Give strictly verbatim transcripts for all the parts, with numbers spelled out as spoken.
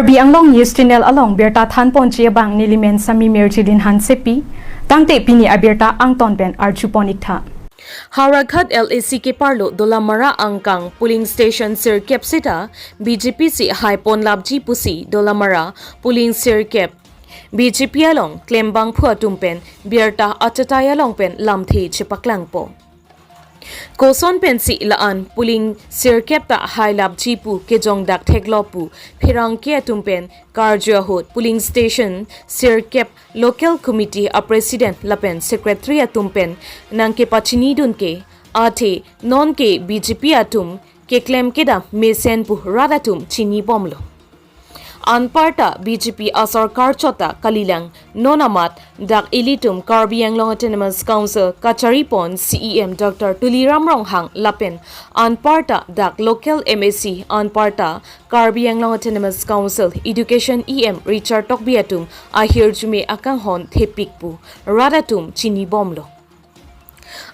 Karbi Anglong News Channel along birta thanponji abang nelimen Sami Mirjilin Hansepi, tangte pini abirta angton pen arjupon iktha. Howraghat L A C keparlo Dolamara angkang polling station sirkep sita B J P si haiponlapji pusi Dolamara polling sirkep B J P along klembangphu atum pen birta achatai along pen lamthe chepaklangpo. Koson pensi la-an polling sirkep ta hailapji pu kejongdak theklo pu pherangke atum pen karju ahut polling station sirkep local committee a president lapen secretary atum pen nangkepachinidun ke, athe nonke B J P atum keklem kedam mesen pu rat atum chinibomlo. Anparta B J P asorkar chot ta kalilang, non amat dak ilitum Karbi Anglong Autonomous Council kacharipon C E M Doctor Tuliram Ronghang lapen anparta dak local M A C, anparta Karbi Anglong Autonomous Council Education E M Richard Tokbi atum ahirjume akanghon thepik pu rat atum chinibomlo.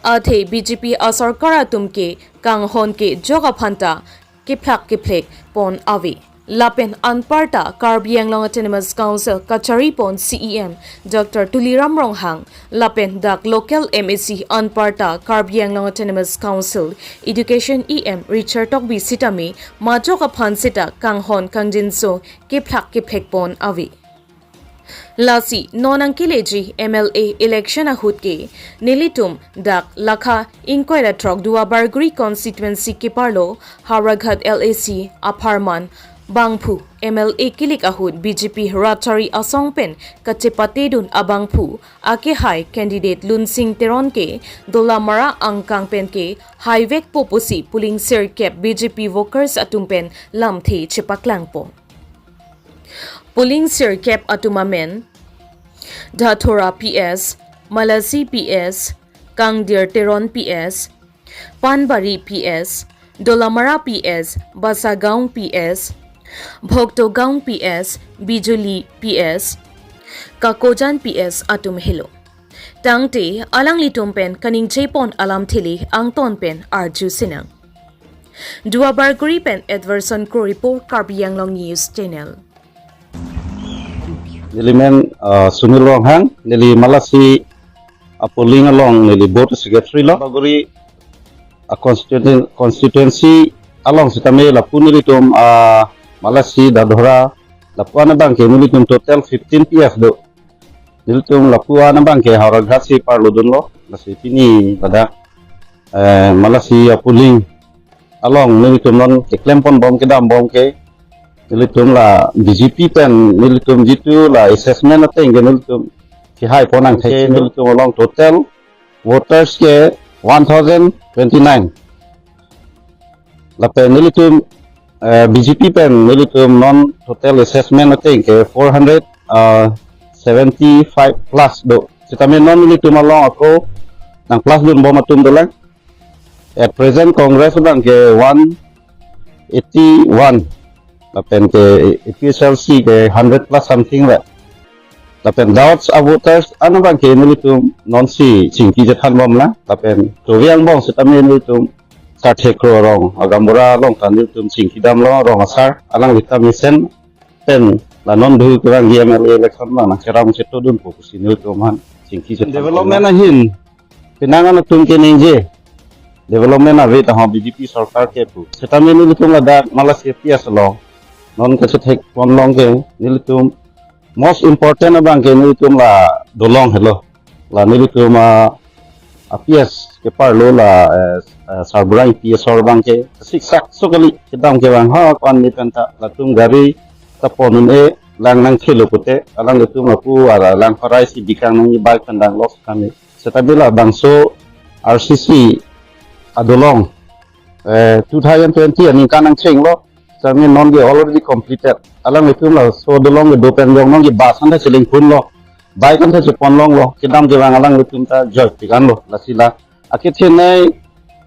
Athe B J P asorkar atum ke kanghon kejok aphanta kephlak kephlek pon ave. Lapen anparta Karbi Anglong Autonomous Council kacharipon C E M Doctor Tuliram Ronghang lapen dak local M A C, anparta Karbi Anglong Autonomous Council Education E M Richard Tokbi sitame majok aphan sita kanghon kangjinso kephlak kephlek pon ave. Lasi non nangkeleji M L A election ahut ke nelitum dak lakha ingkoi ra throk Duar Bagori constituency keparlo Howraghat L A C apharman bangphu M L A kilik ahut B J P rat chari asong pen kachepatedun abangphu akehai candidate Lunsing Teron ke Dolamara angkang pen ke haivekpo pusi polling sirkep B J P workers atum pen lamthe chepaklangpo. Polling sirkep atum amen: Dathora P S, Malasi P S, Kangdir Teron P S, Panbari P S, Dolamara P S, Basagaon P S, Bhoktogaon P S, Bijuli P S, Kakojan P S atum helo. Tangte alanglitum pen kaningjepon alamthe le angton pen arju sinang. Duar Bagori pen Edverson Kro report, Karbi Anglong News Channel. Nelimen, ah, Sunil Ronghang, neli Malasi a polling along neli booth secretary lo. Bagori a constituen-, constituency along sitame lapu nelitum, ah, Malasi, Dathora, lapu-an abang ke nelitum total fifteen P S do. Nelitum lapu-an abang ke Howraghat si parlodunlo, lasi pini ladak, eh, Malasi a polling along nelitum non keklempon bom kedam bom ke, nelitum la B J P pen nelitum jitu la assessment ateng ke nelitum kehaipon angthek, nelitum along total voters ke one thousand twenty-nine. Lapen nelitum, eh, B J P pen nelitum non total assessment ateng ke four hundred, ah, seventy-five plus do. Sitame non nelitum along ako nang plusdun bom atum dolang. At present Congress abang ke one eighty-one. Lapen ke A P H L C ke hundred plus something ra. Lapen doubts a voters an abang ke nelitum nonsi chingki chethan bomlang. Lapen tovi angbong sitame nelitum Sarthe Kro rong a gaonbura along ta nelitum chingki damlo, rong asar alangli ta mesen pen la non dhu kevangji M L A election abang nangcherap chetodunpo pusi nelitum aphan chingki chethan. Development ahin penang an atum keningje, development ave ta ho B J P sorkar ke pu. Sitame nelitum ladak Malasi P S along non kachethekpon long ke nelitum most important abang ke nelitum la dolong helo. La nelitum a, a P S keparlo la, eh, eh, Sarbura P S or abang ke siksak so kali, kedam kevang ha ko-an ni pen ta latum gari ta pon un-e lang nangthelo pute, alanglitum lapu ara lang parai si bikang nangji bike pen danglo kami. Sitame labangso R C C adolong, eh, two thousand twenty aningkan nangchenglo. Sitame non ke already completed. Alanglitum laso adolong kedo pen jong non ke bus an ta chelengphunlo, bike an ta cheponlonglo, kedam kevang alanglitum ta joypik anlo. Lasi la akethenei,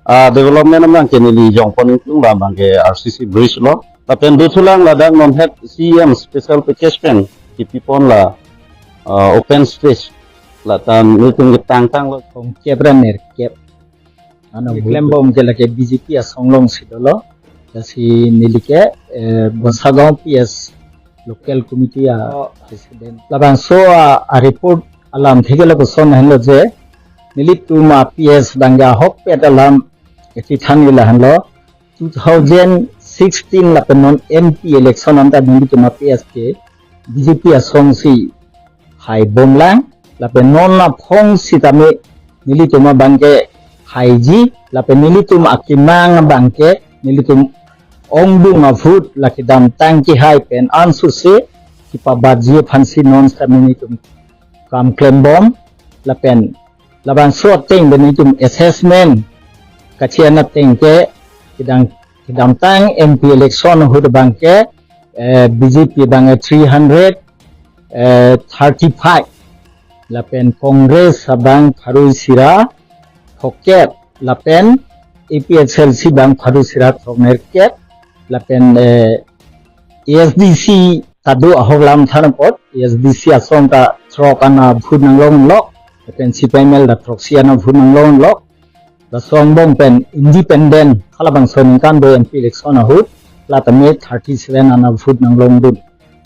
ah, development abang ke neli jongpon ingtung labang ke R C C bridge lo. Lapen dothulang ladak non het C E M special package pen kipipon la, ah, open space, la tan nelitum ketangtanglo. Kongkep ra nerkep. Ano keklem bom ke lake B J P asong alongsi dolo. Lasi neli ke, eh, Basagaon P S local committee a president. Labangso a, a report alamthe ke lapuson henlo je, nelitum a P S abangke ahokpet alam kethan ke lahenlo, two thousand sixteen lapen non M P election anta nelitum a P S ke B J P asong si haibomlang, lapen non aphong sitame nelitum abangke haiji, lapen nelitum akemang abangke nelitum ongdung a vote la kedamtang kehai pen ansose kepabatji aphansi non sitame nelitum kam klembom, lapen labangso ateng pen nelitum assessment kachi-an ateng ke kedang, kedamtang M P election ahut abangke, eh, B J P abangke three hundred, eh, thirty-five, lapen Congress abang pharo isi ra throkkep, lapen A P H L C abang pharo isi ra throknerkep, lapen, eh, A S D C ta do ahok alamthan apot, A S D C asong ta throk an a vote nanglonglok, lapen C P I M L ta throksi an a vote nanglonglok, laso angbong pen independent halabangso aningkan do M P election ahut, la tame thirty-seven an a vote nanglongdun.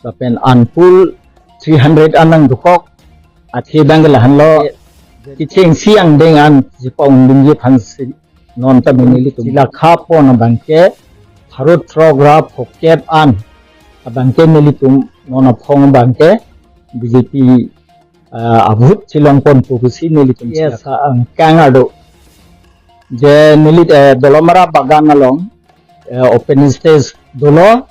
Lapen an poll three hundred an nangdokok, athe abangke lahenlo, kechengsi angdeng an chepa-ongdunji aphansi non tame nelitum chelakha pon abangke pharo throk ra phokep an abangke nelitum non aphong abangke B J P, ah, a vote chelongponpo pusi nelitum, yes, chelakha angkang ardo. Je nelit, eh, Dolamara Bagan along, eh, open stage dolo,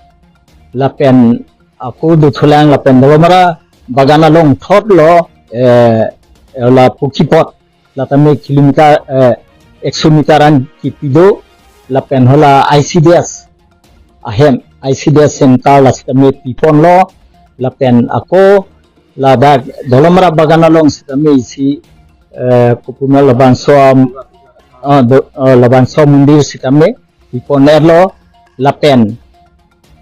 lapen ako dothulang, lapen Dolamara Bagan along thotlo, eh, eh, la Pukhipot, la tame kilometer, eh, ekso meter an kipi do, lapen hala I C D S ahem, I C D S center la sitame piponlo, lapen ako ladak Dolamara Bagan along sitame isi, eh, kopume labangso, ah, do, ah, labangso mondir sitame pipon-etlo, lapen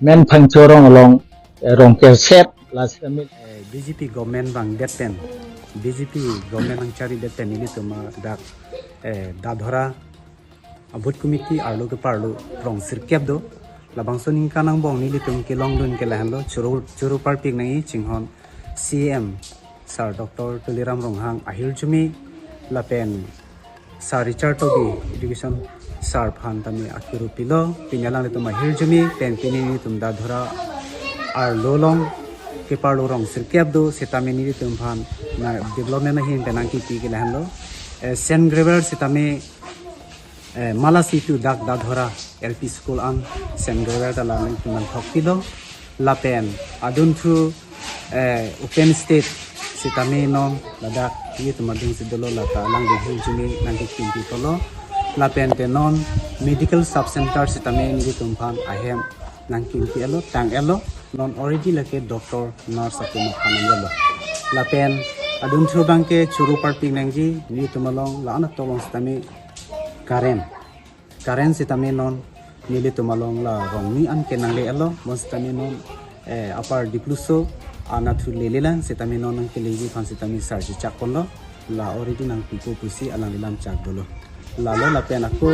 Menphangcho rong along, eh, rong kerset la sitame, eh, B J P government vangdet pen, B J P government nangcharidet pen nelitum dak, eh, Dadhora a booth committee arlo keparlo rong sirkep do. Labangso aningkan angbong nelitum kelongdun ke lahenlo, choro, choro parpik nangji, chinghon C E M Sir Doctor Tuliram Ronghang ahirjume, lapen Sir Richard Tokbi, Education Sir aphan tame akiru pilo, pini alanglitum ahirjume pen pini nelitum Dadhora arlo along keparlo rong sirkep do, sitame nelitum aphan na development ahin pen nangkipi ke lahenlo. Eh, sand gravel sitame, eh, Mala Setu dak Dadhora L P school an sand gravel ta la nangtum nangthok pilo. Lapen adunthu, eh, open stage sitame non ladak nelitum adung si dolo, lata alangli ahirjume nangkipinpi tolo. Lapen te non medical sub center sitame nelitum aphan ahem nangkimpi-etlo, tang-etlo. Non already lake doctor, nurse atum aphan nangjalo. Lapen adunthu abangke choro parpik nangji, nelitum along la-an atolong sitame current. Current sitame non nelitum along la rong ni an ke nangle-etlo, bonsitame non, eh, Upper Dipluso anatthu lelelang sitame non nangkeleji aphan sitame sir chechakponlo, la already nangpipo pusi alangli lam chak dolo. Lalo lapen ako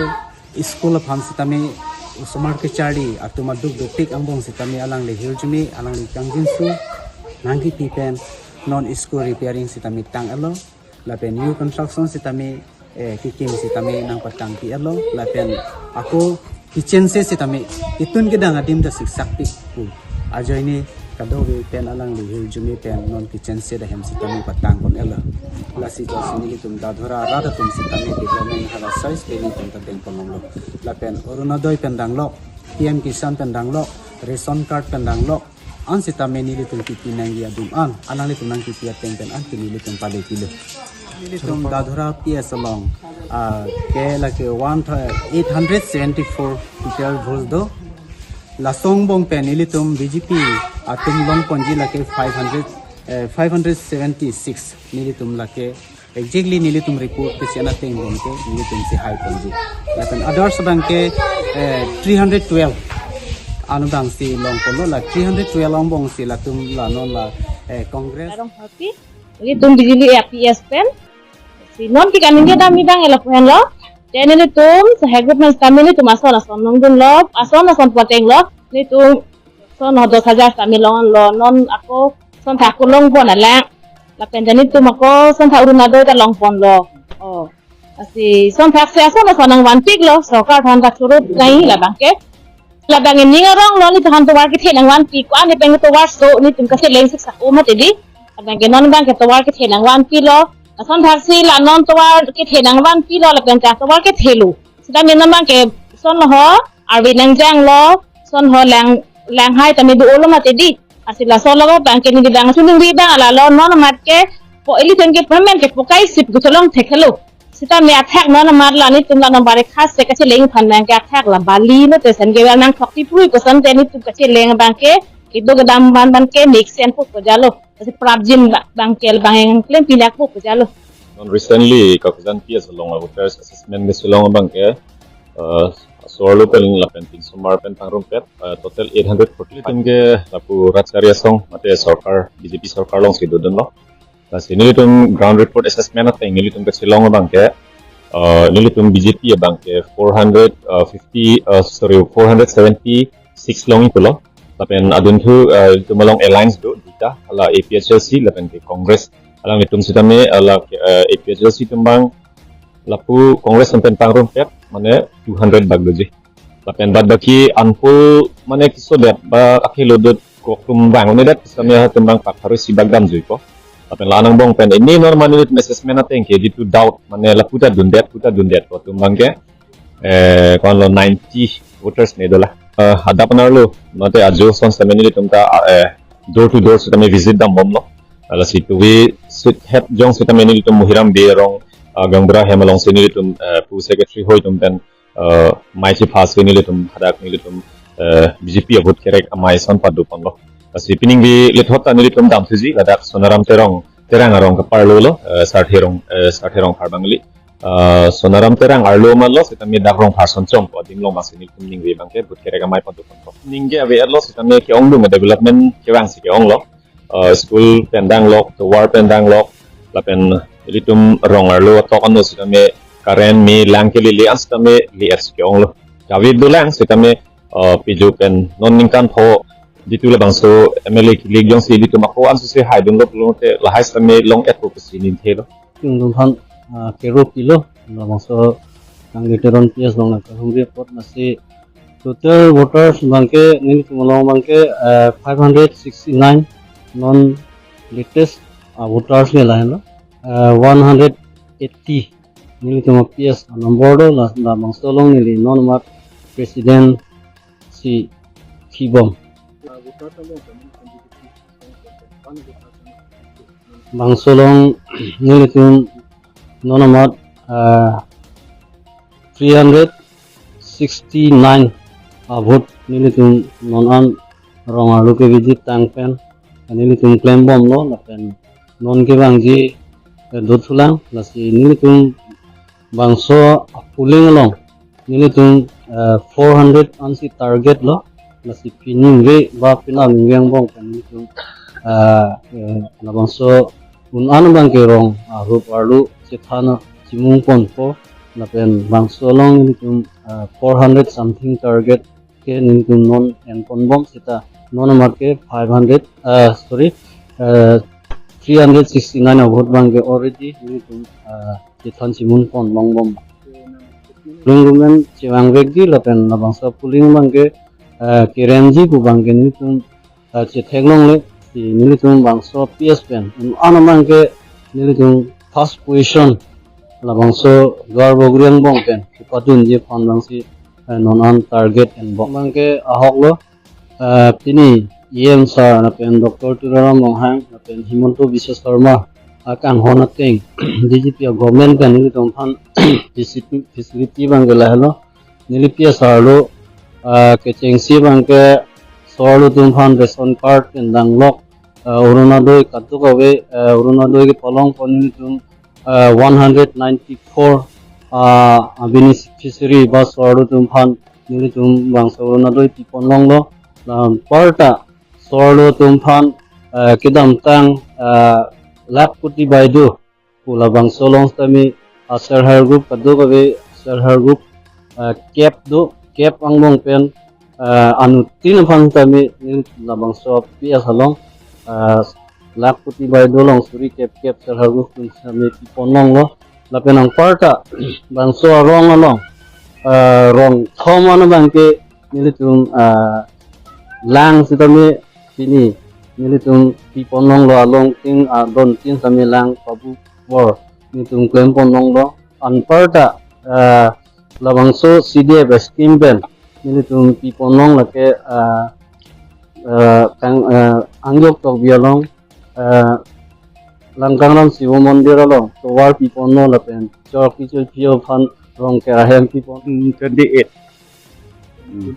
school aphan sitame osomar kecharli atum aduk dopik angbong sitame alangli ahirjume, alangli kangjinso nangkipi pen non school repairing sitame tang-etlo, lapen new construction sitame, eh, kekim sitame nangpatangpi-etlo, lapen ako kitchen set sitame kitun kedang adim ta siksak pik pu ajoine kadokave pen alangli ahirjume pen non kitchen set ahem sitame patangpon-etlo. Lasi jongsi nelitum Dadhora arat atum sitame development hala size ke nelitum ta dengponlonglo. Lapen Orunodoi pen danglok, P M Kisan pen danglok, ration card pen danglok, an sitame nelitum kipi nangji adim an, alanglitum nangkipi ateng pen an ke nelitum pale pilo. Nelitum Dadhora P S along, ah, ke lake one thou-, eight hundred seventy-four total votes do. Laso angbong pen nelitum B J P atum longponji lake five hundred, eh, five hundred seventy-six. Nelitum lake exactly nelitum report kesi-an ateng angbong ke nelitum si haiponji. Lapen others abangke, eh, three hundred twelve anodang si longponlo, la three hundred twelve angbong si latum la non la, eh, Congress. Arong happy. Nelitum bijili A P S pen. Si non ke kaningje dam midang ela pu henlo. Te nelitum sehai group men sitame nelitum ason ason longdunlo, ason ason patenglo. Nelitum Son ho dos hajar sitame longlo, non ako son thak ako longpon alang. Lapen jani tum ako son thak Orunodoi ta longponlo. Oh. Lasi son thak si ason ason nangvanpiklo, sorkar aphan ta churut nai labang ke. Labang ke ning aronglo, nelitum aphan tovar kethe nangvanpi, ko-an pen tovar so, nelitum kacheleng sik sak-o mati di. Labang ke non abang ke tovar kethe nangvanpilo. Lason thak si la non tovar kethe nangvanpilo, lapen ta tovar kethelo. Sitame non abang ke son ho, arve nangjanglo, son ho lang, langhai tame do-olo mati di. Lasi laso lo abang ke neli abang, su neli abang alalo, non amat ke, po ilitum ke payment ke pokai sip kutholong thekhelo. Sitame athak non amat la nelitum la non bare khas se kacheleng aphan abang ke athak la bali lo te sen ke wel nangthok ti pui koson te nelitum kacheleng abang ke, kedo kedam abang abang ke mix and put ko jalo. Lasi prapjin ba-, abang ke labang yang klem pinak put ko jalo. Non recently Kakujan P S along voters assessment ke si long abang ke, eh, so-arlo pen lapen pinsomar pen pangrumpet, eh, total eight hundred forty. Nelitum ke lapu Rajchari Asong mate sorkar, B J P sorkar alongsi dodunlo. Lasi nelitum ground report assessment ateng nelitum kachelong abang ke, eh, nelitum B J P abang ke four hundred fifty, eh, sorry, four hundred seventy-six longji pulo. Lapen adunthu, eh, nelitum along alliance do duita, hala A P H L C lapen ke Congress. Alanglitum sitame, eh, la, eh, A P H L C atum abang lapu Congress atum pen pangrumpet, mane two hundred bak doji. Lapen bad baki anpul mane kesodet ba akhelo dot kok atum abang, mane dat sitame atum abang pak harus si bak damjuipo. Lapen la angbong pen ini normal nelitum assessment ateng ke jitu doubt, mane lapu ta dundet, pu ta dundet ko atum abang ke, eh, ko-anlo ninety voters ne dola. Eh, adap anerlo, mate ajo ason sitame nelitum ta, eh, door to door sitame visit dambomlo. Lasi tuvi sithet jong sitame nelitum Muhiram Bey arong, eh, gaonbura hem alongsi nelitum, eh, pu secretary hoi atum pen, eh, mei chepha si nelitum hadak nelitum, eh, B J P avote kerek amei ason padoponlo. Lasi pining bi lethot ta nelitum damthuji ladak Sonaram Terang, Terang arong kaparlo lo, eh, Sarthe Rong, eh, Sarthe Rongphar abang kali. Eh, Sonaram Terang arlo amatlo sitame dak Rongphar Sonchong ko adim along abangsi nelitum ningve abang ke vote kerek amei padoponpo. Ningve ave-etlo sitame ke-ongdung development kevangsi ke-onglo. Eh, school pen danglok, tovar pen danglok, lapen ilitum rong arlo atok ano sitame current, me, lang ke lele an sitame le-et si ke-onglo. Kave dolang sitame, eh, piju pen non ningkan pho jitu labangso M L A kilik jongsi ilitum ako ansose haidunlo pulote lahai sitame long-etpo pusi ninthelo. Nelitum aphan, ah, kero pilo, labangso Kangli Teron P S along nangkehumri apot, lasi total voters abang ke nelitum along abang ke, eh, five hundred sixty-nine, non latest, ah, voters ke lahenlo, eh, one hundred eighty nelitum a-P S a-number do, la, labangso along neli non amat president si thibom. Bangso along nelitum non amat, ah, three hundred sixty-nine a-vote nelitum non an rong arlo ke visit tang pen nelitum klembomlo, lapen non kevangji, eh, dothulang, lasi nelitum bangso polling along nelitum, eh, four hundred ansi target lo, lasi piningve ba pinam ningve angbong pen nelitum, eh, eh, labangso un-an abang ke rong, ah, rup arlo chethan chimungponpo, lapen bangso along nelitum, eh, four hundred something target ke nelitum non enponbom seta non amat ke five hundred, eh, sorry, eh, three hundred sixty-nine a-vote abang ke already nelitum, eh, chethan chimunpon longbom. Polling room pen chevangvekji lapen labangso polling abang ke, eh, keremji pu abang ke nelitum, eh, chetheklongle, si nelitum bangso P S pen un-an abang ke nelitum first position labangso Duarbagori angbong pen kepadunji aphan abangsi, eh, non an target enbom. Abang ke ahoklo, eh, pini E M sir lapen Doctor Tuliram Ronghang lapen Himanta Biswa Sarma akanghon ateng B J P a-government pen nelitum aphan facility, facility abang ke lahelo. Neli P S arlo, ah, kechengsi abang ke so-arlo atum aphan ration card pen danglok, ah, Orunodoi kadokave, ah, Orunodoi kepalongpon nelitum, ah, one hundred ninety-four, ah, a-beneficiary ba so-arlo atum aphan nelitum bangso Orunodoi pipon longlo. Lapen anparta so-arlo atum aphan, ah, kedamtang, ah, Lakhpati Baideo pu labangso along sitame, ah, self help group kadokave self help group, ah, kep do, kep angbong pen, eh, anuttin aphan tame neli labangso P S along, eh, Lakhpati Baideo along suri kep kep self help group atum tame pipon longlo. Lapen anparta bangso arong along, eh, rong thom an abangke nelitum, eh, lang sitame pini nelitum pipon longlo, along tin, ah, don tin sitame lang pabu bor nelitum klempon longlo. Anparta, eh, labangso C D F scheme pen nelitum pipon long, lake, eh, eh, kang, eh, Angjok Tokbi along, eh, Langkangram Shiva Mandir along tovar pipon lo, lapen chorki chorpi aphan Rongker ahem pipon. Hmm, twenty-eight. Hmm.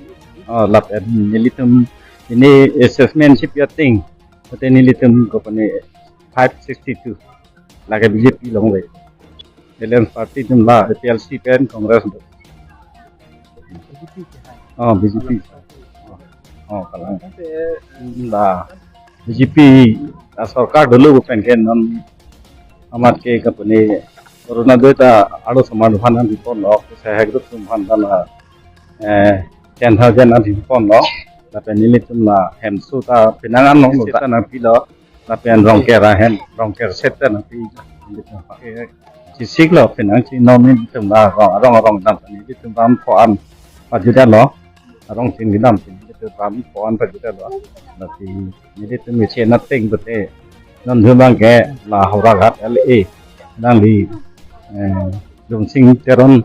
Oh, lapen nelitum ini assessment si pi ateng, pute nelitum kopane five sixty-two. Lake B J P longle. Alliance party atum la A P H L C pen Congress do. Oh, B J P. Oh, oh, kalang. La B J P asorkar dolo pen ke non amat ke kopane Orunodoi ta arlosomar aphan an pipon lo, self help group atum aphan ta, eh, ten thousand an pipon lo. Lapen nelitum la hemso ta penang an longlo ta nangpilo. Lapen Rongker ahem, Rongker set ta nangpi. Chisik lo penang chi non nelitum la rong, rong, rong dam ta nelitum ram pho an pajutlo. Rong tin kedam tin nelitum ram pho an pajutlo. Lasi nelitum isi na teng pute non jumang ke la Howraghat L A nangli, eh, Lunsing Teron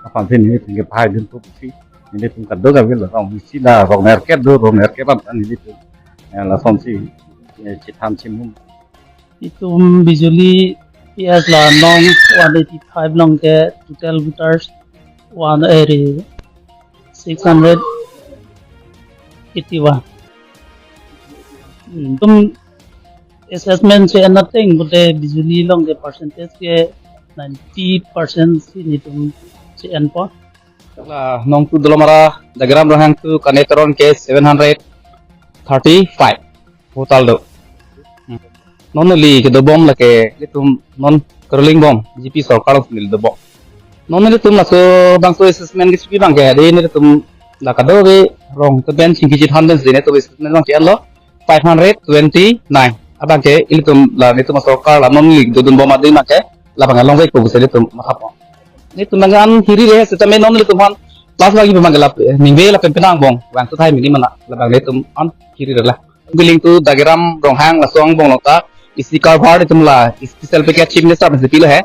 aphan si nelitum ke pahai dun pusi nelitum kadokave la rong isi la Rongnerkep do, Rongnerkep an nelitum, eh, lasonsi, eh, chethan chimum. Itum Bijuli P S la non one eighty-five along ke total voters one eighty, six hundred eighty-one. Hmm, itum assessment si en ateng pute Bijuli along ke percentage ke ninety percent si nelitum si enpo. La Nongtu Dolamara, Dageram Ronghang to Kane Teron ke seven hundred thirty-five total do. Hmm. Non neli kedobom lake nelitum non karuling bom B J P sorkar neli dobom. Non nelitum laso bangso assessment ke si pi abangke, ade nelitum la kadokave rong kepen chingki chethan den si nelitum assessment abangke lo five hundred twenty-nine. Abangke ilitum la nelitum sorkar la non neli dodun bom adi abangke labang along ve ko pusi nelitum mathapon. Nelitum abang an hiri re sitame non nelitum aphan plus lagi abangke la, eh, ningve lapen penang bong vang suthai mini mana labang nelitum an hiri re la. Biling tu Dageram Ronghang laso angbong along ta isi karbar itum la special package Chief Minister aphan si pilo he.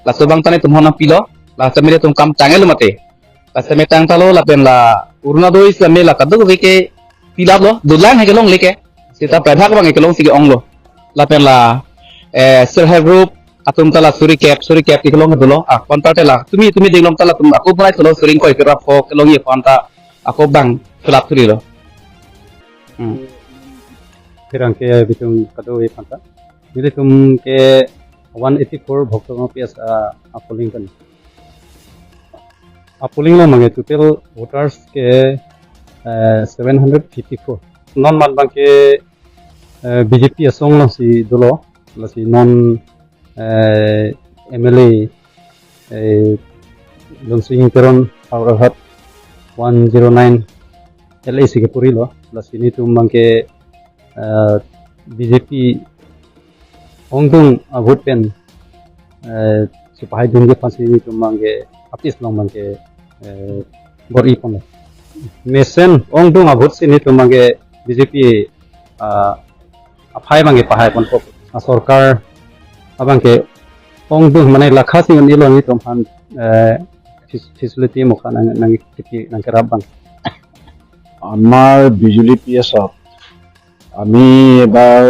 Laso abang ta nelitum aphan pilo. Laso nelitum kam tanglo mate. Laso me tangtalo lapen la Orunodoi sitame la kadokave ke pilaplo. Dolang he kelongle ke. Seta pethak abang kelong si ke-onglo. Lapen la, eh, self help group atum ta la suri kep, suri kep ke kelong dolo. Ah, kontar te la tumi tumi ding along ta latum ako punai solo suri ingkoi kerap ho kelongji aphan ta ako abang fill up thurilo. Hmm. Pherangke abitum kadokave aphan ta. Nelitum ke one eighty-four Bhoktogang P S a, a polling kan. A polling lo abangke total voters ke, eh, seven hundred fifty-four. Non mat abangke, eh, B J P asong lo si dolo, lasi non, eh, M L A, eh, Lunsing Teron Howraghat one zero nine L A si kepuri lo, lasi nelitum abangke, eh, B J P ongdung a-vote pen, eh, si pahai dunji aphan si nelitum abangke apis along abangke, eh, bor-i ponlo. Mesen ongdung a-vote si nelitum abangke B J P, ah, aphai abangke pahai ponpo. Ah, sorkar abangke ongdung mane lakha si un-elo nelitum aphan, eh, fetch-, facility মুখা নাং, নাং, নাং, নাং কেৰাব বাং। আমাৰ বিজুলী পি এছত আমি এবাৰ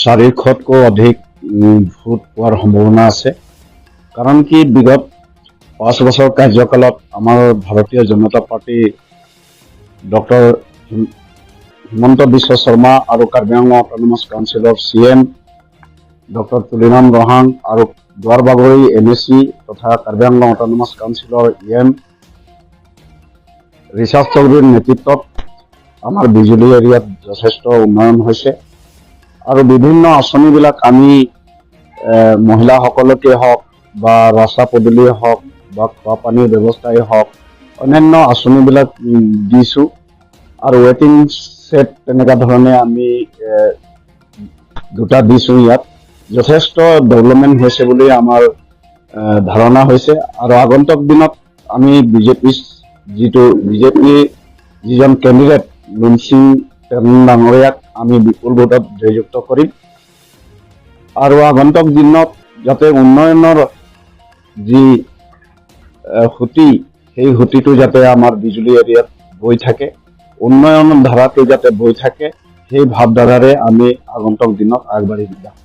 চাৰিশতকৈ অধিক, উম, ভোট পোৱাৰ সম্ভাৱনা আছে। কাৰণ কি, বিগত পাঁচ বছৰ কাৰ্যকালত আমাৰ ভাৰতীয় জনতা পাৰ্টি ডক্টৰ হিম-, হিমন্ত বিশ্ব শৰ্মা আৰু কাৰ্বি আংলং অট'নমাছ কাউন্সিলৰ চি এম ডক্টৰ তুলিৰাম ৰহাং আৰু দুৱাৰবাগৰি এম এ চি তথা কাৰ্বি আংলং অট'নমাছ কাউন্সিলৰ ই এম ৰিচাৰ্ড চৌধুৰীৰ নেতৃত্বত আমাৰ বিজুলী এৰিয়াত যথেষ্ট উন্নয়ন হৈছে আৰু বিভিন্ন আঁচনিবিলাক আমি, এ, মহিলাসকলকে হওক বা ৰাস্তা পদূলিয়ে হওক বা খোৱা পানীৰ ব্যৱস্থাই হওক অন্যান্য আঁচনিবিলাক উম, দিছো আৰু ৱেটিং শ্বেড তেনেকুৱা ধৰণে আমি এ, দুটা দিছো। ইয়াত যথেষ্ট ডেভেলপমেণ্ট হৈছে বুলি আমাৰ এ, ধাৰণা হৈছে আৰু আগন্তুক দিনত আমি বিজেপি যিটো বিজেপি যিজন কেণ্ডিডেট লুমচিং তেন ডাঙৰীয়াক আমি বিপুল ভোটত জয়যুক্ত কৰিম আৰু আগন্তুক দিনত যাতে উন্নয়নৰ যি এ, সুঁতি সেই সুঁতিটো যাতে আমাৰ বিজুলী এৰিয়াত বৈ থাকে, উন্নয়ন ধাৰাটো যাতে বৈ থাকে, সেই ভাৱধাৰাৰে আমি আগন্তুক দিনত আগবাঢ়ি যাম।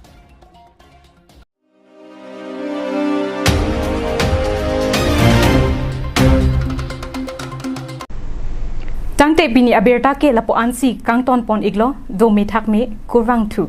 Tangte pini abirta ke lapu-ansi kangton pon iklo, dome thakme, kurvangthu.